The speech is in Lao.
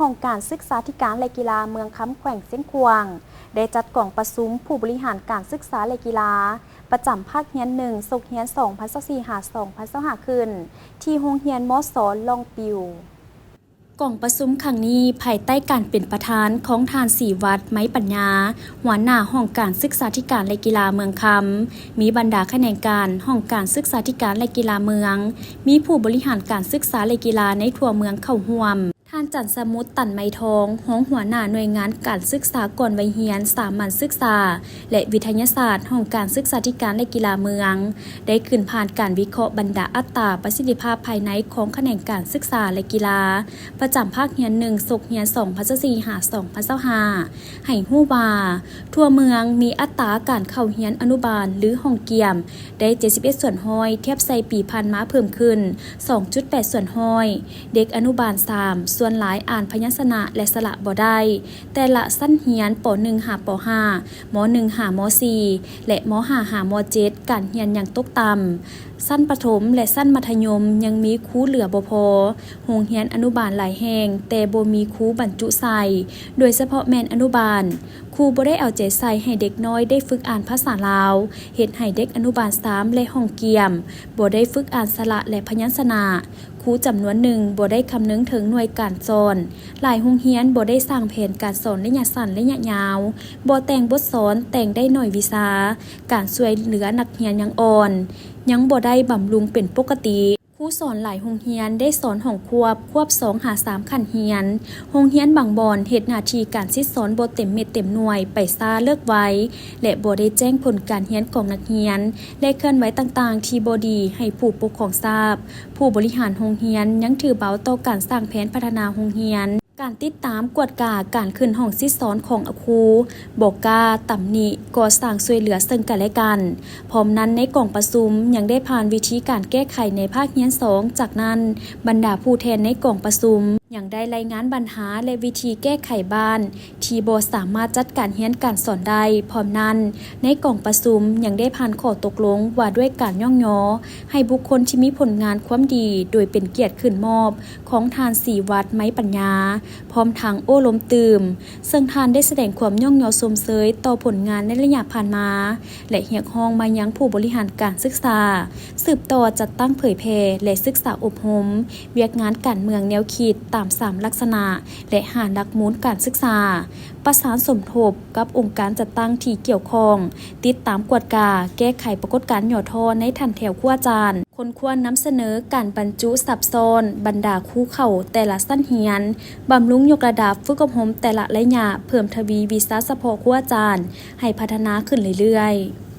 ຫ້ອງການສຶກສາທິການ ແລະ ກິລາເມືອງຄຳ ແຂວງຊຽງຂວາງ ໄດ້ຈັດກອງປະຊຸມຜູ້ບໍລິຫານການສຶກສາ ແລະ ກິລາ ປະຈຳພາກຮຽນໜຶ່ງ ສົກຮຽນ ສອງພັນຊາວສີ່ ຫາ ສອງພັນຊາວຫ້າ ຂຶ້ນ ທີ່ໂຮງຮຽນ ມສ ລ່ອງປິວ. ກອງປະຊຸມຄັ້ງນີ້ ພາຍໃຕ້ການເປັນປະທານຂອງທ່ານ ສີວັດ ໄມປັນຍາ ຫົວໜ້າຫ້ອງການສຶກສາທິການ ແລະ ກິລາເມືອງຄຳ, ມີບັນດາຂະແໜງການຫ້ອງການສຶກສາທິການ ແລະ ກິລາເມືອງ, ມີຜູ້ບໍລິຫານການສຶກສາ ແລະ ກິລາໃນທົ່ວເມືອງເຂົ້າຮ່ວມ. ທ່ານ ຈັນສະໝຸດ ຕັນໄມທອງ ຮອງຫົວໜ້າໜ່ວຍງານການສຶກສາກ່ອນໄວຮຽນ ສາມັນສຶກສາ ແລະ ວິທະຍາສາດ ຫ້ອງການສຶກສາທິການ ແລະ ກິລາເມືອງ ໄດ້ຂຶ້ນຜ່ານການວິເຄາະບັນດາອັດຕາປະສິດທິພາບພາຍໃນຂອງຂະແໜງການສຶກສາ ແລະ ກິລາ ປະຈຳພາກຮຽນໜຶ່ງ ສົກຮຽນ ສອງພັນຊາວສີ່ ຫາ ສອງພັນຊາວຫ້າ ໃຫ້ຮູ້ວ່າ ທົ່ວເມືອງມີອັດຕາການເຂົ້າຮຽນອະນຸບານ ຫຼື ຫ້ອງກຽມ ໄດ້ ເຈັດສິບເອັດສ່ວນຮ້ອຍ ທຽບໃສ່ປີຜ່ານມາເພີ່ມຂຶ້ນ ສອງຈຸດແປດສ່ວນຮ້ອຍ. ເດັກອະນຸບານສາມ ສ່ວນຫຼາຍອ່ານພະຍັນຊະນະ ແລະ ສະຫຼະບໍ່ໄດ້. ແຕ່ລະຊັ້ນຮຽນ ປໍໜຶ່ງ ຫາ ປໍຫ້າ, ມໍໜຶ່ງ ຫາ ມໍສີ່ ແລະ ມໍຫ້າ ຫາ ມໍເຈັດ ການຮຽນຍັງຕົກຕ່ຳ. ຊັ້ນປະຖົມ ແລະ ຊັ້ນມັດທະຍົມຍັງມີຄູເຫຼືອບໍ່ພໍ. ໂຮງຮຽນອະນຸບານຫຼາຍແຫ່ງ ແຕ່ບໍ່ມີຄູບັນຈຸໃສ່, ໂດຍສະເພາະແມ່ນອະນຸບານ. ຄູບໍ່ໄດ້ເອົາໃຈໃສ່ໃຫ້ເດັກນ້ອຍໄດ້ຝຶກອ່ານພາສາລາວ, ເຮັດໃຫ້ເດັກອະນຸບານສາມ ແລະ ຫ້ອງກຽມ ບໍ່ໄດ້ຝຶກອ່ານສະຫຼະ ແລະ ພະຍັນຊະນະ. ຄູຈຳນວນໜຶ່ງບໍ່ໄດ້ຄຳນຶງເຖິງໜ່ວຍການສອນ. ຫຼາຍໂຮງຮຽນບໍ່ໄດ້ສ້າງແຜນການສອນໄລຍະສັ້ນ, ໄລຍະຍາວ, ບໍ່ແຕ່ງບົດສອນ, ແຕ່ງໄດ້ໜ້ອຍວິຊາ, ການຊ່ວຍເຫຼືອນັກຮຽນຍັງອ່ອນ, ຍັງບໍ່ໄດ້ບຳລຸງເປັນປົກກະຕິ. ຄູສອນຫຼາຍໂຮງຮຽນໄດ້ສອນຫ້ອງຄວບ, ຄວບສອງຫາສາມຂັ້ນຮຽນ. ໂຮງຮຽນບາງບ່ອນເຮັດໜ້າທີ່ການສິດສອນບໍ່ເຕັມເມັດເຕັມໜ່ວຍ, ໄປຊ້າເລີກໄວ ແລະ ບໍ່ໄດ້ແຈ້ງຜົນການຮຽນຂອງນັກຮຽນ ແລະ ເຄື່ອນໄຫວຕ່າງໆທີ່ບໍ່ດີໃຫ້ຜູ້ປົກຄອງຊາບ. ຜູ້ບໍລິຫານໂຮງຮຽນຍັງຖືເບົາຕໍ່ການສ້າງແຜນພັດທະນາໂຮງຮຽນ. ການຕິດຕາມກວດກາການຂຶ້ນຫ້ອງສິດສອນຂອງຄູ ບໍ່ກ້າຕຳໜິ, ກໍສ້າງຊ່ວຍເຫຼືອເຊິ່ງກັນແລະກັນ. ພ້ອມນັ້ນ, ໃນກອງປະຊຸມຍັງໄດ້ຜ່ານວິທີການແກ້ໄຂໃນພາກຮຽນສອງ. ຈາກນັ້ນ, ບັນດາຜູ້ແທນໃນກອງປະຊຸມຍັງໄດ້ລາຍງານບັນຫາ ແລະ ວິທີແກ້ໄຂບ້ານທີ່ບໍ່ສາມາດຈັດການຮຽນການສອນໄດ້. ພ້ອມນັ້ນ, ໃນກອງປະຊຸມຍັງໄດ້ຜ່ານຂໍ້ຕົກລົງວ່າດ້ວຍການຍ້ອງຍໍໃຫ້ບຸກຄົນທີ່ມີຜົນງານຄວາມດີ ໂດຍເປັນກຽດຂຶ້ນມອບຂອງທ່ານ ສີວັດ ໄມປັນຍາ ພ້ອມທັງໂອ້ລົມຕື່ມ, ເຊິ່ງທ່ານໄດ້ສະແດງຄວາມຍ້ອງຍໍຊົມເຊີຍຕໍ່ຜົນງານໃນໄລຍະຜ່ານມາ ແລະ ຮຽກຮ້ອງມາຍັງຜູ້ບໍລິຫານການສຶກສາ ສືບຕໍ່ຈັດຕັ້ງເຜີຍແຜ່ ແລະ ສຶກສາອົບຮົມວຽກງານການເມືອງແນວຄິດຕາມສາມລັກສະນະ ແລະ ຫ້າຫຼັກມູນການສຶກສາ, ປະສານສົມທົບກັບອົງການຈັດຕັ້ງທີ່ກ່ຽວຂ້ອງ, ຕິດຕາມກວດກາ, ແກ້ໄຂປາກົດການຫຍໍ້ທໍ້ໃນຖັນແຖວຄູອາຈານ, ຄົ້ນຄວ້ານຳສະເໜີການບັນຈຸຊັບຊ້ອນບັນດາຄູເຂົ້າແຕ່ລະຊັ້ນຮຽນ, ບຳລຸງຍົກລະດັບຝຶກອົບຮົມແຕ່ລະໄລຍະ, ເພີ່ມທະວີວິຊາສະເພາະຄູອາຈານໃຫ້ພັດທະນາຂຶ້ນເລື້ອຍໆ.